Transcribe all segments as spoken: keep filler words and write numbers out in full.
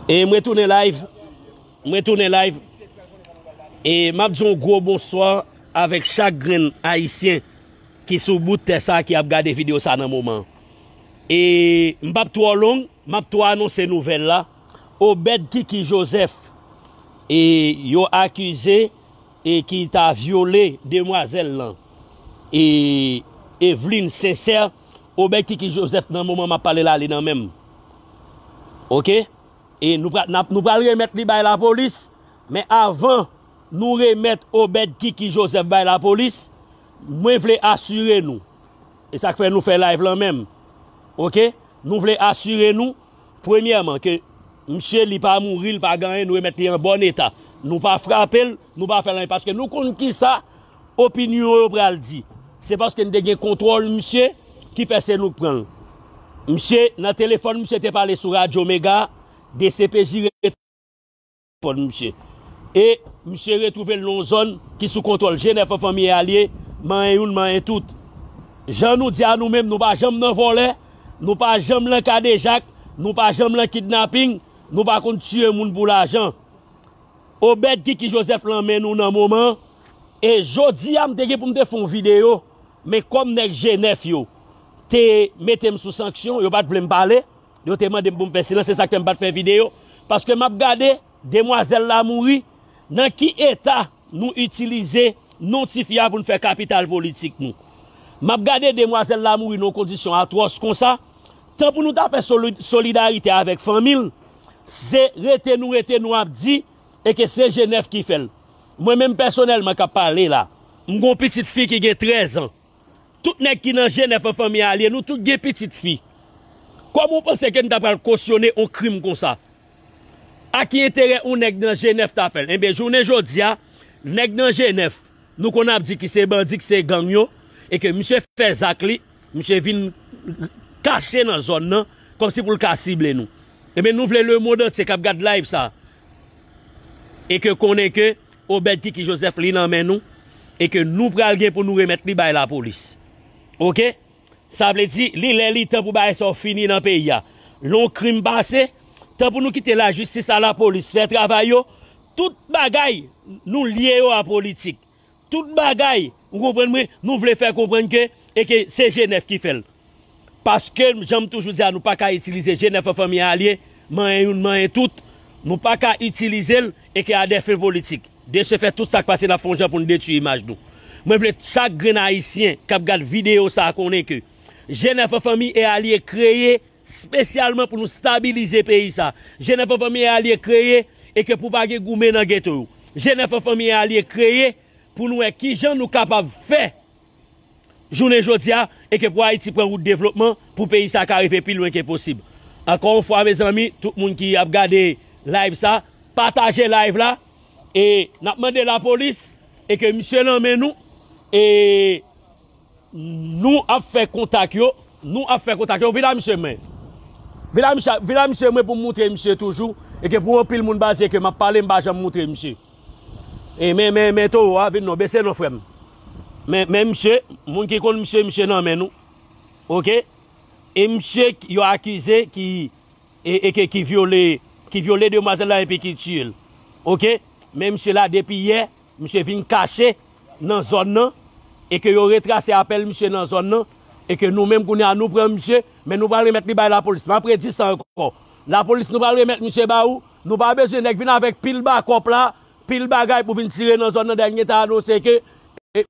E mwen tounen live. Mwen tounen live. E m ap di yon gwo bonswa avèk chak grenn Ayisyen ki sou bout tè sa ki ap gade videyo sa nan moman. E m p ap twò long, m ap twò anonse nouvèl la. Obed Kiki Joseph, e yo akize e ki ta vyole demwazèl lan. E Eveline Sincère, Obed Kiki Joseph nan moman m ap pale la, li nan men m. Oke? E nou pral, n ap, nou pral remèt li bay lapolis, men avan nou remèt Obed Kiki Joseph bay lapolis, mwen vle asire nou. E sa k fè nou fè live lan menm. Oke? Nou vle asire nou, premyèman, ke misye li pa mouri, li pa gen anyen, nou remèt li an bòn eta. Nou pa frape l, nou pa fè l anyen, paske nou konn kisa opinyon yo pral di. Se paske n te gen kontwòl misye ki fè se nou k pran l. Misye, nan telefòn, misye te pale sou Radyo Mega, D C P J rete telefòn misye. E misye retwouve l nan yon zòn ki sou kontwòl G nèf an fanmi e alye, manyen youn, manyen tout. Jan nou di a nou menm, nou pa janm nan vòlè, nou pa janm nan kadejak, nou pa janm nan kidnaping, nou pa konn tiye moun pou lajan. Obed Kiki Joseph lan men nou nan moman, e jodi a m te gen pou m te fè yon videyo, men kòm nèg G nèf yo te mete m sou sanksyon, yo pa t vle m pale, yo te mande m pou m fè silans, se sa k fè m pa t fè videyo, paske m ap gade demwazèl la mouri, nan ki eta nou itilize non ti fi a pou n fè kapital politik nou. M ap gade demwazèl la mouri nan kondisyon atwòs konsa, tan pou nou ta fè soli-, solidarite avèk fanmi l, se rete nou rete nou ap di, e ke se G nèf ki fè l. Mwen menm pèsonèlman k ap pale la, m gon pitit fi ki gen trèz an. Tout nèg ki nan G nèf an fanmi alye, nou tout gen pitit fi. Kòman w panse ke n ta pral kosyone yon krim konsa? A ki enterè yon nèg nan G nèf ta fè l? Enben, jounen jodi a, nèg nan G nèf, nou konn ap di ki se bandi, ki se gang yo, e ke misye fè zak li, misye vin kache nan zòn nan, kòmsi pou l ka sible nou. Enben, nou vle lemonn antye k ap gad live sa, e ke konnen ke Obed Kiki Joseph li nan men nou, e ke nou pral gen pou nou remèt li bay lapolis. Oke? Sa vle di, li lè li tan pou bagay sa yo fini nan peyi a. Lè yon krim pase, tan pou nou kite lajistis a lapolis fè travay yo, tout bagay nou lye yo a politik. Tout bagay, ou konprann mwen, nou vle fè konprann ke, e ke se G nèf ki fè l. Paske, jan m toujou di a, nou pa ka itilize G nèf an fanmi alye, manyen youn, manyen tout. Nou pa ka itilize l, e ke a dè fen politik. De se fè, tout sa k pase, n ap fè yon jan pou n detwi imaj nou. Mwen vle chak grenn Ayisyen k ap gad videyo sa a konnen ke G nèf an fanmi e alye kreye espesyalman pou nou stabilize peyi sa. G nèf an fanmi e alye kreye e ke pou pa gen goumen nan geto yo. G nèf an fanmi e alye kreye pou nou wè kijan nou kapab fè jounen jodi a e ke pou Ayiti pran wout devlopman, pou peyi sa ka rive pi lwen ke posib. Ankò yon fwa, mezanmi, tout moun ki ap gade live sa, pataje live la e n ap mande lapolis e ke misye nan men nou e nou ap fè kontak yo, nou ap fè kontak yo. Vin la misye mwen. Vin la misye, vin la misye mwen pou m moutre misye toujou. E ke pou anpil moun baze ke m ap pale, m pa janm moutre misye. E men, men, men towo a, vin non, bese non frè m. Men, men misye, moun ki konn misye, misye nan men nou. Oke? E misye yo akize ki e, e ke, ki vyole, ki vyole demwazèl la epi ki tiye l. Oke? Men misye la depi yè, misye vin kache nan zòn nan, e ke yo retrase apèl misye nan zòn nan, e ke nou menm kounye a nou pran misye, men nou pral remèt li bay lapolis. M ap redi sa ankò. Lapolis, nou pral remèt misye ba ou. Nou pa bezwen nèg vin avèk pil bakòp la, pil bagay pou vin tire nan zòn nan, dènye ta anonse ke e,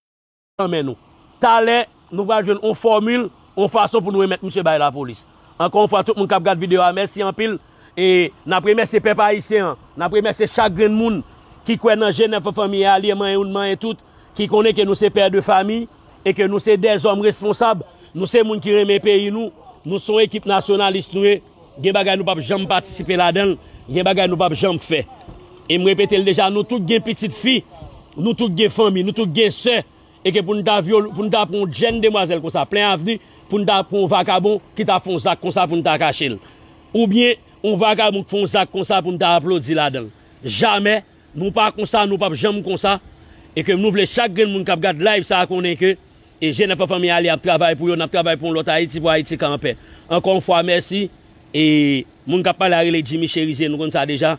nan men nou. Talè, nou pral jwenn yon fòmil, yon fason pou nou remèt misye bay lapolis. Ankò yon fwa, tout moun k ap gad videyo a, mèsi anpil. E n ap remèsye pèp ayisyen an, n ap remèsye chak grenn moun ki kwè nan G nèf an fanmi e alye, manyen youn, manyen tout, ki konnen ke nou se pè de fami e ke nou se dèzòm responsab, nou se moun ki renmen peyi nou, nou se yon ekip nasyonalis nou ye. Gen bagay nou p ap janm patisipe ladan l, gen bagay nou p ap janm fè. E m repete l deja, nou tout gen pitit fi, nou tout gen fanmi, nou tout gen sè, e ke pou n ta vyole, pou n ta pran yon jèn demwazèl konsa, plen avni, pou n ta pran yon vakabon ki ta fè yon zak konsa pou n ta kache l. Oubyen, yon vakabon k fè yon zak konsa pou n ta aplodi ladan l. Jamè, nou pa konsa, nou p ap janm konsa. E ke nou vle chak grenn moun k ap gad live sa a konnen ke e G nèf an fanmi alye ap travay pou yo, n ap travay pou yon lòt Ayiti, pou Ayiti ka anpè. Ankò yon fwa, mèsi. E moun k ap pale a rele Jimmy Cherizier, nou konn sa deja.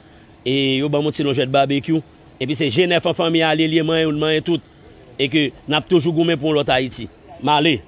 E yo ban m yon ti non jwèt babekyou. Epi se G nèf an fanmi a li ye, li ye manyen, ou l manyen tout. E ke n ap toujou goumen pou yon lòt Ayiti. M ale.